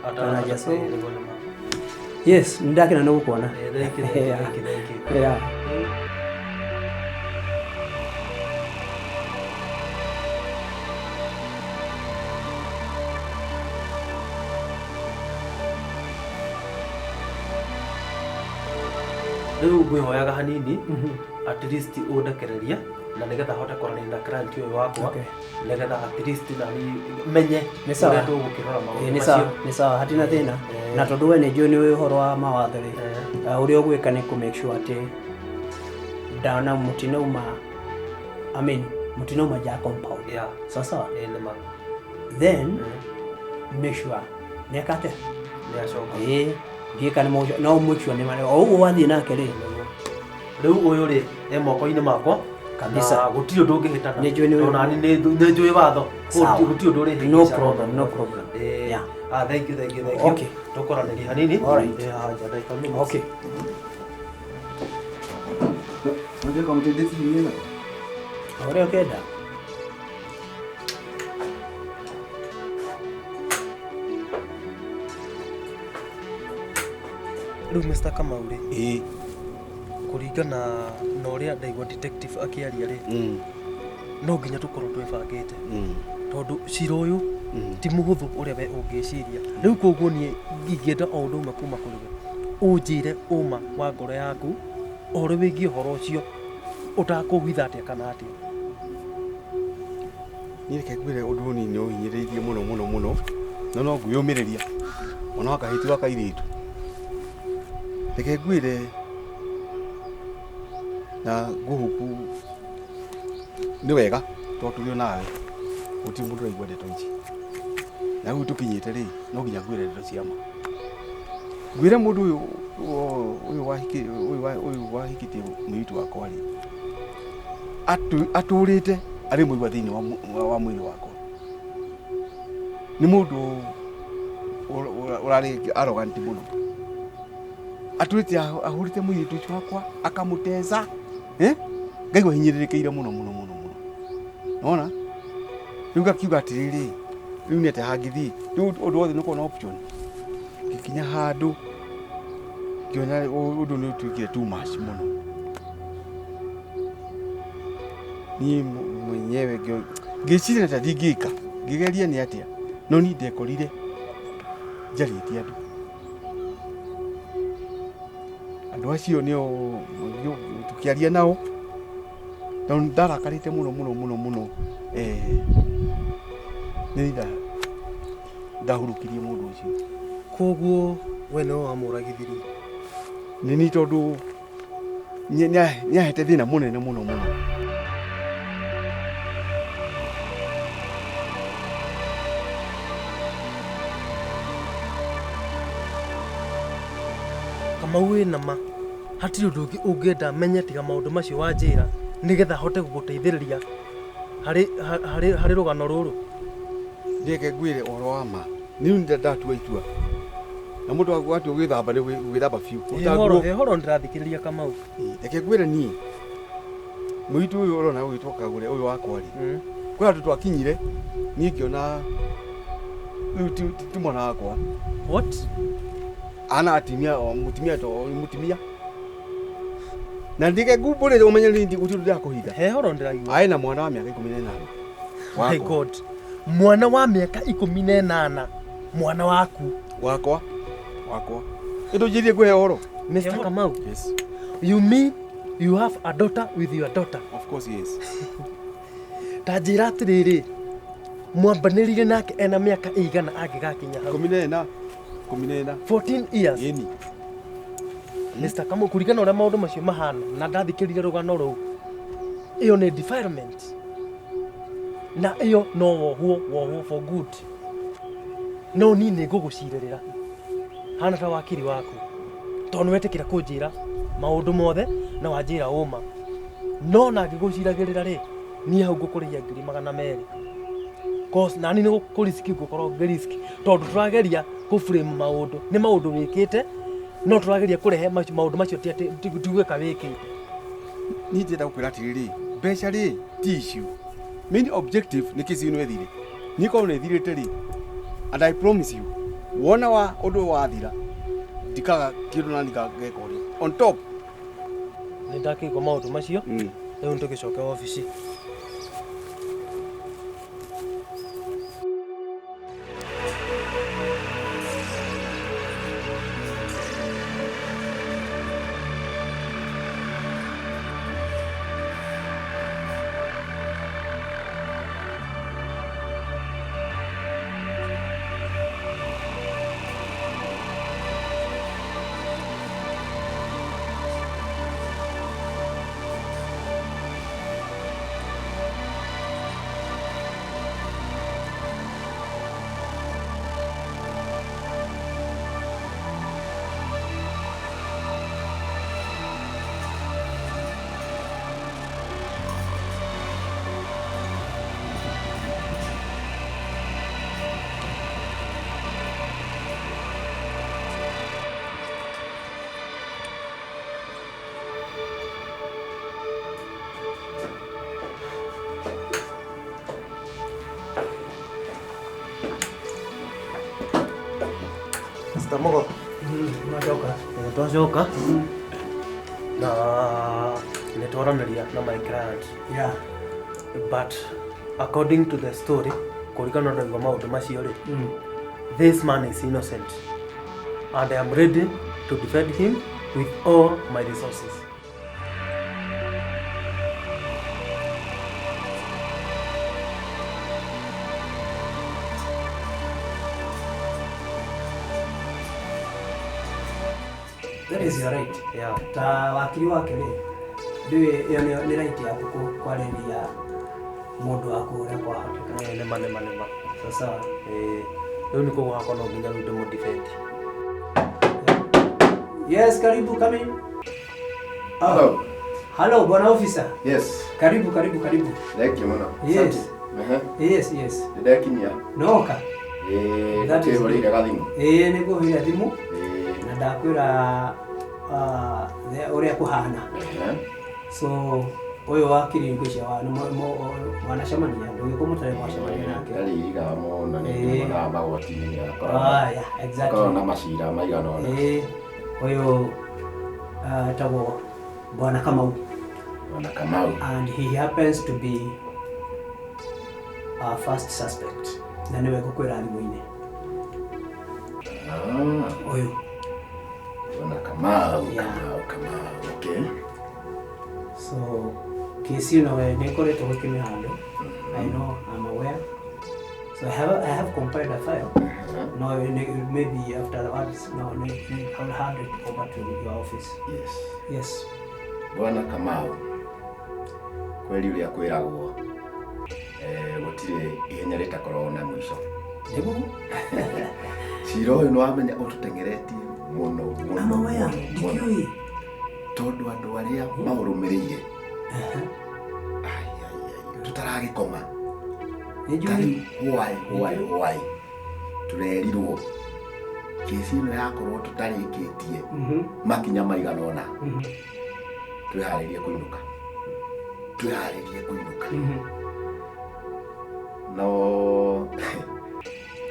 Atanaja, so yes nĩ ndakena nĩ gũkuona. Eh, thank you, thank you, thank you, thank you. Yeah. Rĩu ngwĩhoyaga hanini at least ũndekererie na nĩgetha hote kwaranĩria na client ũyũ wakwa Okay. nĩgetha at least nani menye Nĩ sawa. ũrĩa tũgũkĩrora maũndũ Ĩĩ, nĩ sawa macio. nĩ sawa hatina thĩna na tondũ we nĩ njũĩ nĩ ũĩ ũhoro wa mawatho rĩ, ũrĩa ũgwĩka nĩ kũ make sure atĩ ndana mũtinauma, I mean mũtinauma nja ya compound. Yeah. Sawa sawa. Ĩĩ, nĩ ma. Then make sure nĩ eka atĩa Nĩ acoka. Ĩĩ, ndiũĩ kana nĩ no make sure nĩ o ũguo wathiĩ nake rĩ. Rĩu ũyũ rĩ e moko-inĩ makwa Kabisa. na gũtirĩ ũndũ ũngĩhĩtana. Nĩ njũĩ nĩ Tondũ nani nĩ njũĩ watho. Sawa. Gũtirĩ ũndũ ũrĩhĩngĩca. No problem, no problem. Eh, Yeah. ah, thank you, thank you, thank you. Okay. Tũkwaranĩria hanini. All right. Eh, haha nja ndagĩka minutes. Okay. Ũrĩa ũkĩenda. Rĩu Mr. Kamau rĩ, kũringana na ũrĩa ndaigua detective akĩaria rĩ, no nginya tũkorwo twĩbangĩte tondũ cira ũyũ ti mũhũthũ ũrĩa we ũngĩciria. Rĩu koguo niĩ ingĩenda o ũndũ ũmwe kuma kũrĩ we, ũnjĩre ũma wa ngoro yaku ũhoro wĩgiĩ ũhoro ũcio ũtakũhitha atĩa kana atĩa. Niĩ reke ngwĩre ũndũ ũyũ niĩ nĩ ũhinyĩrĩirie mũno mũno mũno na no ngwĩyũmĩrĩria ona wakahĩti wa kairĩtu. Reke ngwĩre na ngũhuku nĩ wega tondũ tũrĩ o nawe gũtirĩ mũndũ ũraigua ndeto ici na rĩu tũkinyĩte rĩ no nginya ngwĩre ndeto cia ma. Ngwĩre mũndũ ũyũ ũyũ wahikĩtie mũirĩtu wakwa rĩ atũrĩte arĩ mũigua thĩinĩ wa mwĩrĩ wakwa. Nĩ mũndũ ũrarĩ arrogant mũno. Atũrĩte ahũrĩte mũirĩtu ũcio wakwa akamũteza, eh? Ngaigua hinyĩrĩrĩkĩire mũno mũno mũno mũno. Nĩwona? Rĩu ngakiuga atĩrĩrĩ, rĩu nĩ atĩa hangĩthiĩ? Rĩu ũndũ wothe nĩ ũkoragwo na option. Ngĩkinya handũ ngĩona ũndũ nĩ ũtuĩkire too much mũno. Niĩ mwenyewe ngĩciria ta ndingĩka, ngĩgeria nĩ atĩa, no niĩ ndekorire njarĩtie andũ. Andũ acio nĩo tũkĩaria nao, tondũ ndarakarĩte mũno mũno mũno mũno, nĩ ndahurũkirie mũndũ ũcio. Koguo we nĩwe wamũragithirie? Nĩ niĩ tondũ nĩahete thĩna mũnene mũno mũno. Kamau wĩ na ma hatirĩ ũndũ ũngĩ ũngĩenda menye tiga maũndũ macio wanjĩra nĩgetha hote gũgũteithĩrĩria harĩ rũgano rũrũ. Reke ngwĩre ũhoro wa ma niĩ ndatua itua na mũndũ watua gwĩthamba nĩ gwĩthamba biũ. Horo ndĩrathikĩrĩria Kamau. Reke ngwĩre niĩ mũirĩtu ũyũ ũrona ũgĩtwo Kagũre ũyũ wakwa rĩ, kwĩ handũ twakinyire niĩ ngĩona rĩu ti mwana wakwa. What? Ana atimia o mũtumia to mũtumia. Na ndike ngumbũrĩre ũmenye nĩ gũtirĩ ndĩrakũhitha. He horo ndĩraigua. Aĩ na mwana wa mĩaka 18. My God. Mwana wa mĩaka 18. Mwana waku. Wakwa. Wakwa. Ĩndũ njĩrie ngũhe ũhoro. Mr. Kamau. Yes. You mean you have a daughter with your daughter? Of course yes. Ta njĩra atĩrĩrĩ, mwambanĩrire nake ena mĩaka ĩigana angĩgakinya hau? 14. 14. 14 years. Ĩni. Mr. Kamau, kũringana ũrĩa maũndũ macio mahana na ndathikĩrĩria rũgano rũu, ĩyo nĩ defilement. Na ĩyo no wohwo for good. No niĩ nĩ ngũgũcirĩrĩra hana ta wakiri waku, tondũ nĩwetĩkĩra kũnjĩra maũndũ mothe na wanjĩra ũma. No na ngĩgũciragĩrĩra rĩ, niĩ hau ngũkũrĩhia 200,000. Cause nani nĩ kũriski ngũkorwo ngĩriski, tondũ tũrageria kũ-frame maũndũ. Nĩ maũndũ wĩkĩte, no tũrageria kũrehe maũndũ macio ti atĩ ti gwĩka wĩkĩte. Niĩ ndĩrenda gũkwĩra atĩrĩrĩ, mbeca rĩ ti issue. Main objective nĩ kesi ĩno ĩthire. Niĩ korwo nĩ ĩthirĩte rĩ, and I promise you, wona wa ũndũ wathira, ndikaga kĩndũ na ndikageka ũrĩa. On top. Nĩ ndakĩigua maũndũ macio, rĩu nĩtũgĩcoke wabici. Mr. Mogo. Nwacoka. Twacoka. Na nĩ twaranĩria na my client. Yeah. But according to the story, kũringana na ndaigua maũndũ macio rĩ, this man is innocent and I am ready to defend him with all my resources. That is your right. Yeah. Ta wakiri wake rĩ, ndũĩ ĩyo nĩ right yaku kwarĩria mũndũ waku ũrĩa kwahoteka. Nĩma nĩma nĩma. Sasa rĩu nĩ kũgwakwa no nginya rĩu ndĩmũ-defend. Yes, karibu, come in. Hello. Hello, bwana officer. Yes. Karibu, karibu, karibu. Thank you mũno. Yes. Ehe. Yes, yes. Nĩndekinyia. Noka. Ĩĩ, That is ndĩhũrĩire gathimũ. Ĩĩ, nĩngũhũrĩra thimũ. Ĩĩ. Na ndakwĩra ũrĩa kũhana. Ehe. So ũyũ wakiri ngwĩciria wanacemania, ndũgĩkorwo mũtarĩ mwacemania nake. Ndarĩ irigaga mũno nĩ Ĩĩ. ndĩmuonaga magoti-inĩ nĩ akoragwo. Ah, yeah, exactly. Akoragwo na macira maigana ũna. Ĩĩ, ũyũ etagwo Bwana Kamau. Bwana Kamau. And he happens to be our first suspect. Na nĩwe ngũkwĩra thimũ-inĩ. Ũyũ. Bwana Kamau, Yeah. Kamau, Kamau. Okay. So, kesi ĩno we nĩ ĩkoretwo gũkĩmĩhandũ. I know, I'm aware. So I have compiled a file. No, maybe after the words, no, I'll hand it over to your office. Yes. Yes. Bwana Kamau, kweli ũrĩa kwĩragwo, gũtirĩ ihenya rĩtakoragwo na mũico. Nĩguo. Cira ũyũ nĩwamenya ũtũteng'eretie mũno, mũno, I'm aware. mũno, mũno. Ndikĩũĩ. Tondũ andũ arĩa maũrũmĩrĩire, ai, ai, ai, tũtaragĩkoma. Nĩnjũĩ. Tarĩu hwai, tũrerirwo kesi ĩno yakorwo tũtarĩkĩtie makinya maigana ũna, twĩharĩrie kũinũka. Twĩharĩrie kũinũka. No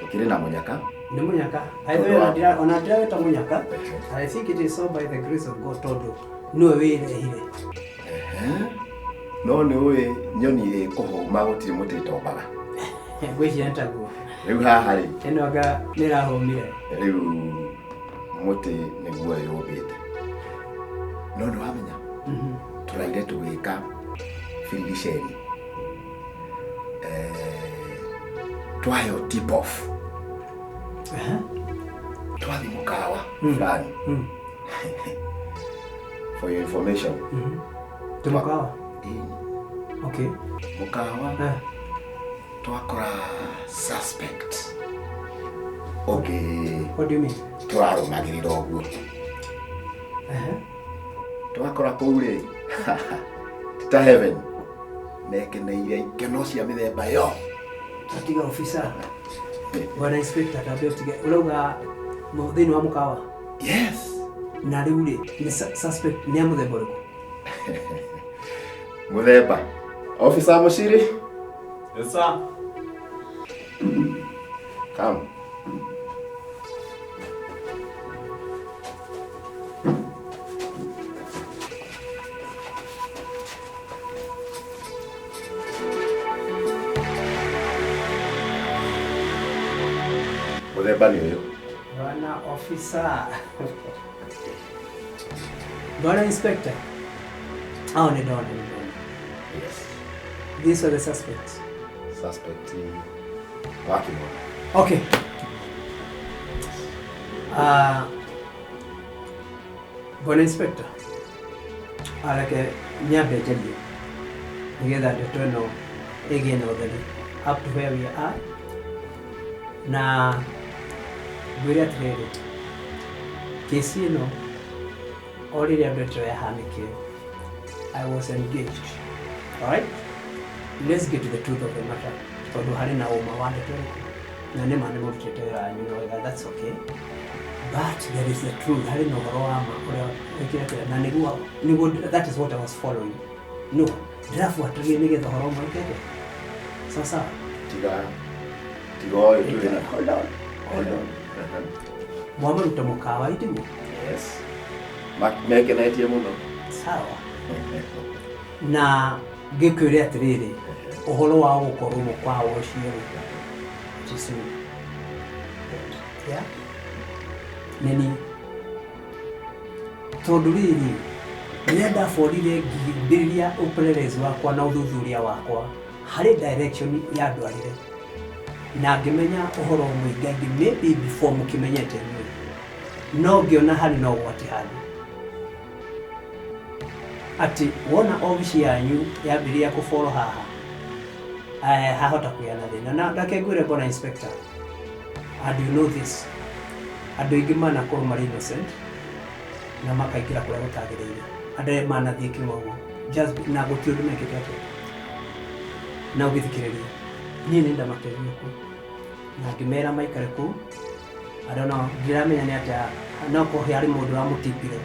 tũkĩrĩ na mũnyaka. Nĩ mũnyaka. By the way, ona ndirawĩta mũnyaka. And I think it is so by the grace of God tondũ Nĩwe wĩrehire. No nĩ ũĩ nyoni ĩkũhũma gũtirĩ mũtĩ ĩtombaga. Ngwĩciria nĩ taguo. Rĩu haha rĩ, Ĩno anga nĩ ĩrahũmire. Rĩu mũtĩ nĩguo yũmbĩte. No nĩ wamenya tũraire tũgĩka birigiceni, twaheo tip off, twathi mũkawa fulani. For your information, Tĩ mũkawa? Ĩĩ. Okay. Mũkawa twakora suspect ũngĩ. What do you mean? Tũrarũmagĩrĩra ũguo twakora kũu rĩ, ti ta heaven, mekeneire ikeno cia mĩthemba yo. Atiga, officer. Bwana inspector, tambe utige. Ũrauga thĩinĩ wa mũkawa? Yes. Na rĩu rĩ, nĩ suspect nĩ a mũthemba ũrĩkũ? Mũthemba, officer Mũciri. Yes, sir. Come. Mũthemba nĩ ũyũ. Bwana officer. Bwana inspector. Oh, nĩ ndona, nĩ ndona. Yes. These are the suspects. Suspect wakimona. Okay. Bwana inspector, areke nyambe njarie nĩgetha ndeto ĩno ĩgĩe na ũtheri up to where we are, na ngwĩre atĩrĩrĩ, kesi ĩno, o rĩrĩa ndeto yahanĩkire, I was engaged. Alright, let's get to the truth of the matter, tondũ harĩ na ũma wa ndeto ĩrĩkũ, na nĩ ma nĩ mũrutĩte wĩra wanyu na wega, that's okay, but there is the truth, harĩ na ũhoro wa ma ũrĩa wĩkĩre kĩrĩa, na nĩguo that is what I was following. No ndĩrabuatĩrĩria nĩgetha ũhoro ũmwe wĩkĩte sawa sawa. Tiga tiga ũyũ tũrĩ na Hold on, hold on. Mwamaruta mũkawa, itiguo? Yes. Mekenetie mũno. Sawa, na ngĩkwĩre atĩrĩrĩ, ũhoro wa gũkorwo mũkawa ũcio rĩ, it is me. Yeah? Nĩ niĩ, tondũ rĩrĩ, rĩrĩa ndaborire ngĩambĩrĩria upelelezi wakwa na ũthuthuria wakwa, harĩ direction yandwarire na ngĩmenya ũhoro mũingaingĩ, maybe before mũkĩmenyete inyuĩ, no ngĩona harĩ na ũgwati handũ, atĩ wona obici yanyu yambĩrĩria kũboro haha, hahota kũgĩa na thĩna. Na ndake ngwĩre, bwana inspector, and you know this, andũ aingĩ manakorwo marĩ innocent na makaingĩra kũrĩa gũtagĩrĩire, andũ arĩa manathiĩ kĩng'ong'o just na gũtirĩ ũndũ mekĩte atĩa. Na ũgĩthikĩrĩria, niĩ nĩ ndamateithia kuo na ngĩmera maikare kũu. I don't know, ndiramenya nĩ atĩa, no korwo harĩ mũndũ wamũtipire,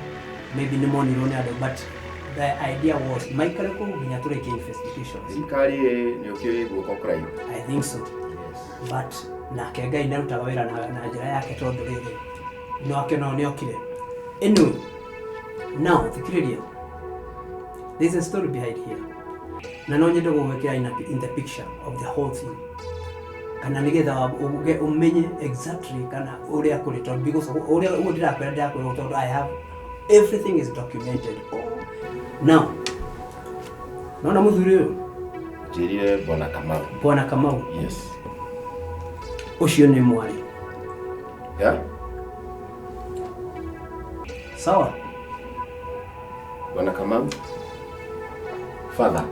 maybe nĩ monirwo nĩ andũ, but the idea was maikare kũu nginya tũrĩkie investigations. Thirikari nĩ ũkĩũĩ guoko kũraihu. I think so. But nake Ngai nĩarutaga wĩra na njĩra yake, tondũ rĩrĩ, nake no nĩokire. Anyway, now thikĩrĩria, there's a story behind here, na no nyende gũgwĩkĩra in the picture of the whole thing, kana nĩgetha ũmenye exactly kana ũrĩa kũrĩ, tondũ because ũrĩa ũguo ndĩrakwĩra tondũ I have everything is documented. Oh. Now nona mũthuri ũyũ. Njĩrire Bwana Kamau. Bwana Kamau. Yes. Ũcio nĩ mwarĩ. Yeah? Sawa. Bwana Kamau, father.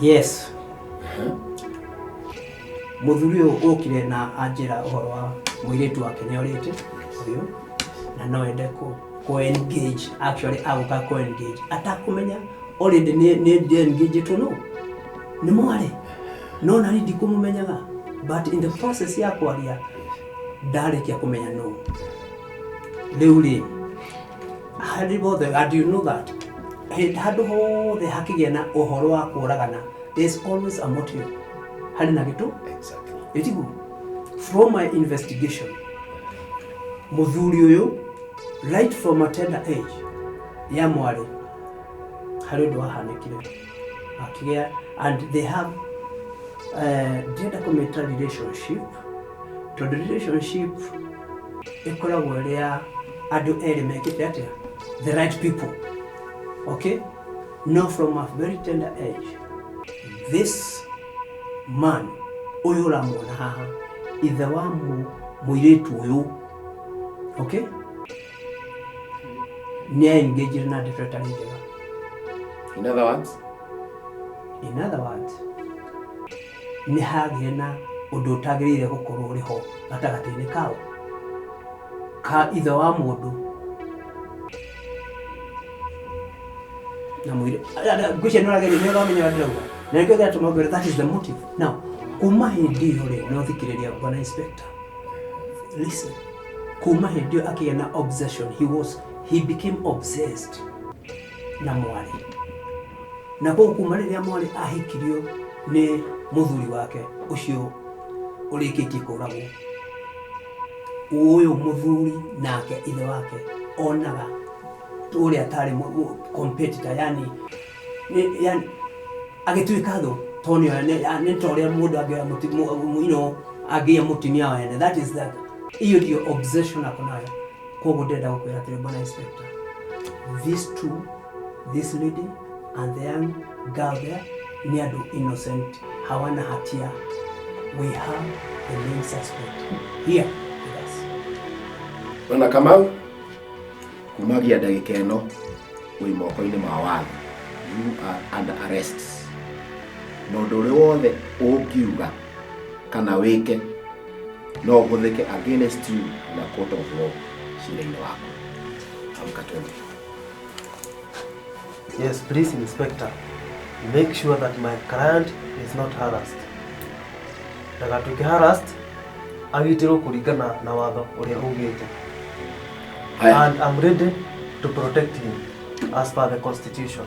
Yes. Mũthuri ũyũ okire na anjĩra ũhoro wa mũirĩtu wake nĩ orĩte ũyũ, na no ende kũ engage, actually agũka kũ engage atakũmenya already nĩ engage no nĩ mwarĩ, no nani ndikũmũmenyaga, but in the process ya kwaria ndarĩkia kũmenya no rĩu rĩ, harĩ bothe, and you know that handũ hothe hakĩgĩa na ũhoro wa kũragana, there is always a motive, harĩ na gĩtũ. Ĩtiguo? From my investigation, mũthuri ũyũ, right from a tender age ya mwarĩ Harĩ ũndũ wahanĩkire akĩgĩa, and they have, ndĩrenda kũmĩta relationship, tondũ relationship ĩkoragwo ĩrĩ ya andũ erĩ mekĩte atĩa, the right people, okay? No, from a very tender age, this man ũyũ ũramuona haha, ithe wa mũirĩtu ũyũ, okay, nĩ aengagire na ndeto ĩtarĩ njega. In other words? In other words, nĩ hagĩre na ũndũ ũtagĩrĩire gũkorwo ũrĩ ho gatagatĩ-inĩ kao ka ithe wa mũndũ na mũirĩ. Ngwĩciria nĩ ũrageria, nĩ ũramenya ũrĩa ndĩrauga, na nĩkĩo kĩratũma ngwĩre that is the motive. Now, kuma hĩndĩ ĩyo rĩ, no thikĩrĩria, bwana inspector, listen, kuma hĩndĩ ĩyo akĩgĩa na obsession. He became obsessed na mwarĩ, na koguo kuma rĩrĩa mwarĩ ahikirio nĩ mũthuri wake ũcio ũrĩkĩtie kũragwo, ũyũ mũthuri nake ithe wake onaga ũrĩa tarĩ competitor, yani yani agĩtuĩka thũ, tondũ nĩ ta ũrĩa mũndũ angĩoya angĩoya mũtumia wene. That is that, hiyo ndio obsession ako nayo. Koguo ndĩrenda gũkwĩra atĩrĩ, bwana inspector, these two, this lady and the young girl there, nĩ andũ innocent, hawana hatia. We have the main suspect here with us. Bwana Kamau, kumagia ndagĩka ĩno wĩ moko-inĩ ma watho. You are under arrest, na ũndũ ũrĩa wothe ũngiuga kana wĩke no ũhũthĩke against you in a court of law cira-inĩ waku. Amka, twende. Yes, please, Inspector. Make sure that my client is not harassed. Ndagatuĩke harassed, agitĩrwo kũringana na watho ũrĩa ugĩte. Haya. And I'm ready to protect him as per the constitution.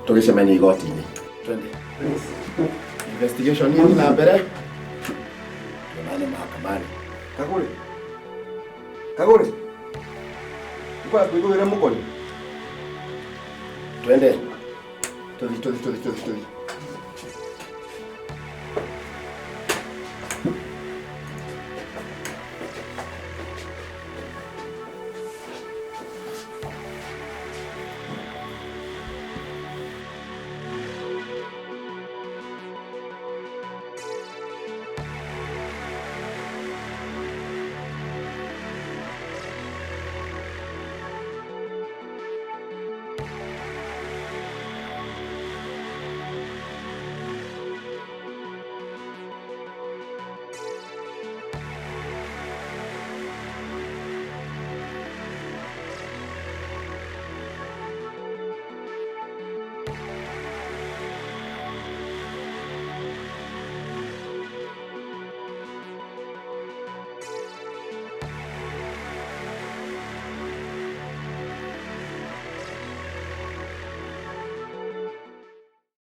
Tũgĩcemania igoti-inĩ. Twende. Investigation ĩthiĩ na mbere, tuonane mahakamani. Kagũrĩ, Kagũrĩ, ũkwenda kwĩgũĩra mũkonyo. Twende, tũthi, tũthi, tũthi, tũthi, tũthi.